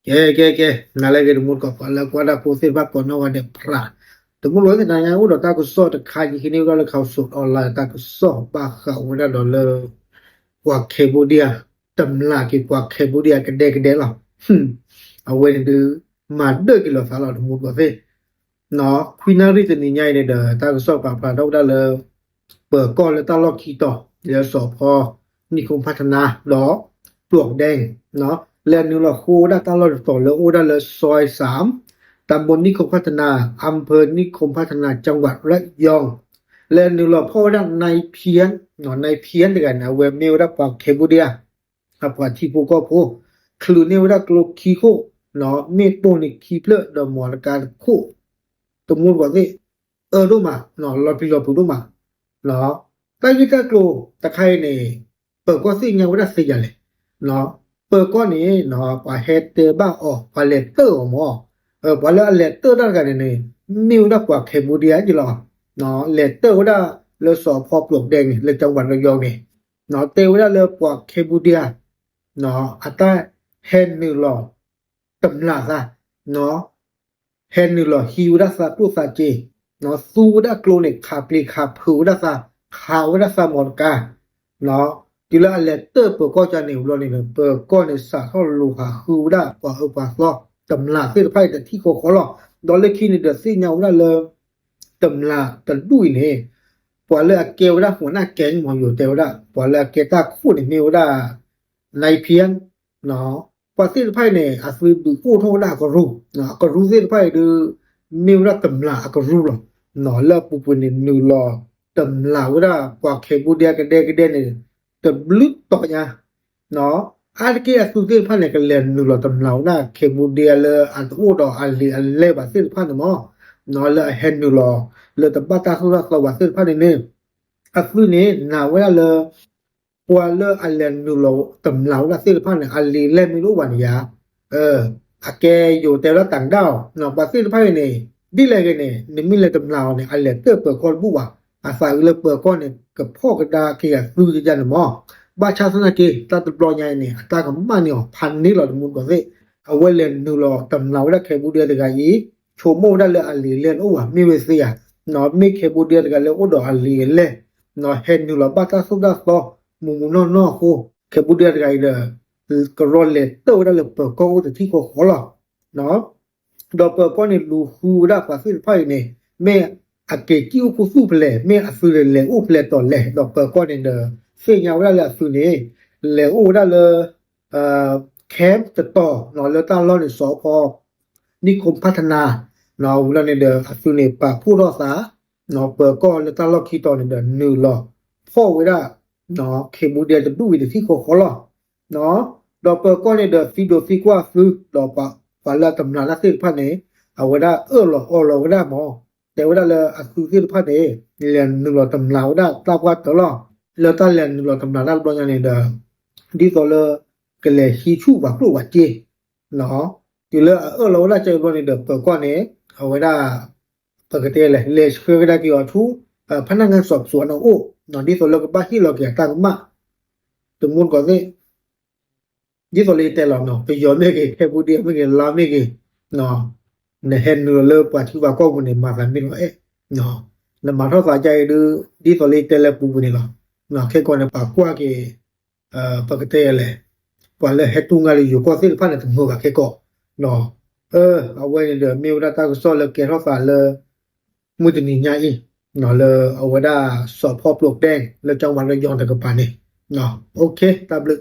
ကဲ ကဲ ကဲ နၤလၢအဂ့ၤ တမူတကိး ပှၤလၢကွၢ်တၢ်ဖိသ့ၣ်တဖၣ်ကိးနီၢ်ဂၤဒဲး ပြး တမူတကိးသ့ၣ် တနံၤညါအိၣ်ဒီးတၢ်ကစီၣ်တခါ ယဟံးန့ၢ်ဝဲဒၣ်လၢ Khaosod Online တၢ်ကစီၣ်ဘၣ်ဃးဝဲဒၣ်ဒီးလၢ ပှၤ Cambodia တမျၢ်က့ၤပှၤ Cambodia ကဒဲကဒဲလီၤ. အဝဲန့ၣ်ဒုး မၤဒၢၣ်က့ၤလိာ်သးလီၤ တမူတကိးသ့ၣ် ခွံနၣ်ရံၣ်တနံၤညါအံၤန့ၣ်ဒီး တၢ်ကစီၣ်ပာ်ဖျါထီၣ်ဝဲဒၣ်လၢ ပၢၤကီၢ်လၢတၢ်လီၢ်ခံတီၤ လၢစီၤဖီ နံၣ်ခိဖၣ်ထနါ ဒီး ပျီၣ်ဒဲ လဲၤနုာ်လီၤဃိဝဲဒၣ်တၢ်လီၢ်တတီၤလၢအိၣ်ဝဲဒၣ်လၢ ซอยสาม ตำบลนิคมพัฒนา อำเภอนิคมพัฒนา จังหวัดระยอง လဲၤနုာ်လီၤဖီၣ်ဝဲဒၣ် นายเพี้ยน นายเพี้ยนတဂၤန့ၣ် အဝဲမ့ၢ်ဝဲဒၣ်ပှၤ Cambodia အပှၤထံဖိကီၢ်ဖိ ချုးန့ၢ်ဝဲဒၣ်ကျိခံခိၣ် မ့ၢ်ပိၢ်န့ၣ်ခံဖျၢၣ်ဒီး မော်တော်ကား တခိၣ် တမူတကိးသ့ၣ် အၢဒိၣ်မး လီၤပျံၤလီၤဖုးဒိၣ်မး တၢ်ဂ့ၢ်တၢ်ကျိၤတခါအံၤန့ၣ် ပၢၤကီၢ်သ့ၣ်ညါဝဲဒၣ်သ့ယၤလဲၣ်. ပၢၤကီၢ်န့ၣ် ပှၤဟဲတဲဘၣ်အီၤ ပှၤလဲၤတၢၢ်အီၤမၢ် ပှၤလၢအလဲၤတၢၢ်တၢ်တဂၤန့ၣ်န့ၣ် မ့ၢ်ဝဲဒၣ်ပှၤ Cambodia က့လီၤ. လဲၤတၢၢ်ဝဲဒၣ်လၢစီၤဖီပျီၣ်ဒဲန့ၣ် လၢ จังหวัดระยอง န့ၣ် တဲဝဲဒၣ်လၢပှၤ Cambodia အတၢ်ဟဲနုာ်လီၤ တမျၢ်သး ဟဲနုာ်လီၤဟံးဝဲဒၣ်သးကျိၣ်သးစ့ သူဝဲဒၣ်ကျိန့ၣ် ခးပျံၤခးဖုးဝဲဒၣ်သး ခးဝဲဒၣ်သးမော်တော်ကား တုၤလၢအလဲၤတၢၢ်ပၢၤကီၢ်ကန့ၣ်ဘျီန့ၣ်ဒီး ပၢၤကီၢ်န့ၣ် စးထီၣ်လိၤဟးဃုဝဲဒၣ်ပှၤအၢပှၤသီ တမျၢ်သ့ၣ်တဖၣ်အံၤတထံၣ်ဃီဃီလီၤ. ဒီးလၢခံန့ၣ်ဒီးသ့ၣ်ညါဝဲဒၣ်လၢ တမျၢ်တဒူၣ်အံၤန့ၣ် ပှၤလၢအကဲဝဲဒၣ် หัวหน้าแก๊ง မ့ၢ်ယိၤတဲဝဲဒၣ် ပှၤလၢအကဲတၢ်ခိၣ်န့ၣ်မ့ၢ်ဝဲဒၣ် นายเพี้ยน ပှၤသ့ၣ်တဖၣ်အံၤန့ၣ် အသုဒုးအိၣ်ထီၣ်ဝဲဒၣ်အကရူၢ် အကရူၢ်သ့ၣ်တဖၣ်အံၤဒုး မ့ၢ်ဝဲဒၣ်တမျၢ်အကရူၢ်လီၤ. လၢအပူၤကွံာ်န့ၣ် နုာ်လီၤတမျၢ်ဝဲဒၣ်ပှၤ Cambodia ကဒဲကဒဲန့ၣ် တဘျုးတီၤညါ အါတက့ၢ်အသုသ့ၣ်တဖၣ်န့ၣ် ကလဲၤနုာ်လီၤတမျၢ်ဝဲဒၣ် Cambodia လၢအတအိၣ်ဒီးအလံာ်အလဲၢ်ဘၣ်သ့ၣ်တဖၣ်န့ၣ်မး လၢအဟဲနုာ်လီၤ လၢတဘၣ်တၢ်သိၣ်တၢ်သီဘၣ်သ့ၣ်တဖၣ်န့ၣ်န့ၣ် အသုန့ၣ်နာ်ဝဲဒၣ်လၢ ပှၤလၢအလဲၤနုာ်လီၤတမျၢ်ဝဲဒၣ်သ့ၣ်တဖၣ်န့ၣ် အလံာ်အလဲၢ်မ့ၢ်တအိၣ်ဘၣ်န့ၣ်ယါ အကဲယိၤတဲဝဲဒၣ် ต่างด้าว ပှၤသ့ၣ်တဖၣ်အံၤန့ၣ် ဒ်လဲၣ်ဂ့ၤန့ၣ် နမ့ၢ်လဲၤတမျၢ်အီၤန့ၣ် အလဲၤတၢၢ်ပၢၤကီၢ်တဘူၣ်ဘၣ်. အသးအုးလၢပၢၤကီၢ်န့ၣ် ကဖီၣ်ကဒါက့ၤအသုယါန့ၣ်မး ဘၣ်ဆၣ်သနာ်က့ တၢ်တဘျီညါအံၤန့ၣ် အတၢ်ကမၣ်န့ၢ်အီၤဖးန့ၢ်လီၤ တမူတကိးသ့ၣ် အဝဲလဲၤနုာ်လီၤတမျၢ်ဝဲဒၣ် Cambodia တဂၤအံၤ ဆိကမိၣ်ဝဲဒၣ်လၢအလံာ်အလဲၢ်တအိၣ်ဘၣ် မ့ၢ်ဝဲသ့ဧါ မ့ၢ် Cambodia တဂၤလၢအိၣ်ဒီးအလံာ်အလဲၢ် ဟဲနုာ်လီၤဘၣ်တၢ်သိၣ်တၢ်သီ မုၢ်မုၢ်နီၢ်နီၢ်အဃိ Cambodia တဂၤအံၤဒီး ကရီလဲၤတၢၢ်ဝဲဒၣ်လၢပၢၤကီၢ်အိၣ်တထံၣ်ဃီဃီလီၤ. ဒီးပၢၤကီၢ်န့ၣ်လူၤဃုဝဲဒၣ်ပှၤသ့ၣ်တဖၣ်အံၤန့ၣ် မ့ၢ်အက့ၤကံၣ်အိၣ်ခူသူၣ်ဖဲလဲၣ် မ့ၢ်အသုလဲၤအိၣ်ဖဲလဲၣ်တီၤလဲၣ် ဒီးပၢၤကီၢ်န့ၣ်ဒီး သ့ၣ်ညါဝဲဒၣ်လၢအသုန့ၣ် လဲၤအိၣ်ဝဲဒၣ်လၢ camp တတီၤ လၢတၢ်လီၢ်န့ၣ် စီၤဖီ နံၣ်ခိဖၣ်ထနါ ဝံၤလီၤန့ၣ်ဒီး အသုန့ၣ်ပာ်ဖှိၣ်ထီၣ်သး ပၢၤကီၢ်လၢတၢ်လီၢ်ခံတီၤန့ၣ်ဒီး နုာ်လီၤဖီၣ်ဝဲဒၣ် Cambodia တဒူၣ်ဝံၤတထံၣ်ဃီဃီလီၤ. ဒီးပၢၤကီၢ်န့ၣ်ဒီးသံဒိးသံကွၢ်သု ဒီးပှၤလၢအတမျၢ်တၢ်သ့ၣ်တဖၣ်န့ၣ် အဝဲဒၣ်အၢၣ်လီၤအီလီၤဝဲဒၣ်မး တဲဝဲဒၣ်လၢအသုသ့ၣ်တဖၣ်န့ၣ် လဲၤနုာ်လီၤတမျၢ်ဝဲဒၣ်တၢ်ပှၢ်တၢၢ်လီၤ. လၢတၢ်လဲၤနုာ်လီၤတမျၢ်တၢ်တဘျီညါန့ၣ်ဒီး ဒ်သိးလၢ ကလဲၤဟံးဆူၣ်ပှၤကျိၣ်ပှၤစ့ တုၤလၢအအၢၣ်လီၤဝဲဒၣ်ကဲဘျီန့ၣ်ဒီး ပၢၤကီၢ်န့ၣ် အဝဲဒၣ် ပကတဲလဲၣ် လဲၤဆှၢကဒါက့ၤအီၤဆူ ဖနၢ်ငၢၢ်စီၤပစီအနီၢ်အိၣ် ဒ်သိးလၢကဘၣ်ဟ့ၣ်လီၤက့ၤအတၢ်ကမၣ် တမူတကိးသ့ၣ် ဒ်သိးလၢယတဲလီၤနီၤ ပယီၤမ့ၢ်ဂ့ၤ Cambodia မ့ၢ်ဂ့ၤ လါမ့ၢ်ဂ့ၤ နဟဲနုာ်လီၤလၢပှၤထံပှၤကီၢ်ပူၤန့ၣ် မၤသးမ့ၢ်လီၤအဲၣ် နမၤထီၣ်သးဒ်အံၤဒုး ဒ်သိးလၢယတဲလၢပူၤပူၤန့ၣ်လီၤ. ခဲကီးန့ၣ် ပှၤကွၢ်က့ၤ ပကတဲလဲၣ် ပှၤလၢဟဲတူၢ်ငါလၢယိၤကီၢ်သ့ၣ်တဖၣ်န့ၣ် တမုာ်ဘၣ်ခဲကီး အဝဲန့ၣ်ဒီး မ့ၢ်ဝဲဒၣ်တၢ်ကစီၣ်လၢကဲထီၣ်သးလၢ မုၢ်တနံၤညါအံၤ လၢအဝဲဒၣ်စီၤဖီပျီၣ်တဲ လၢကၠီဝါလၢယီၤတကပၤန့ၣ် တၢ်ဘျုး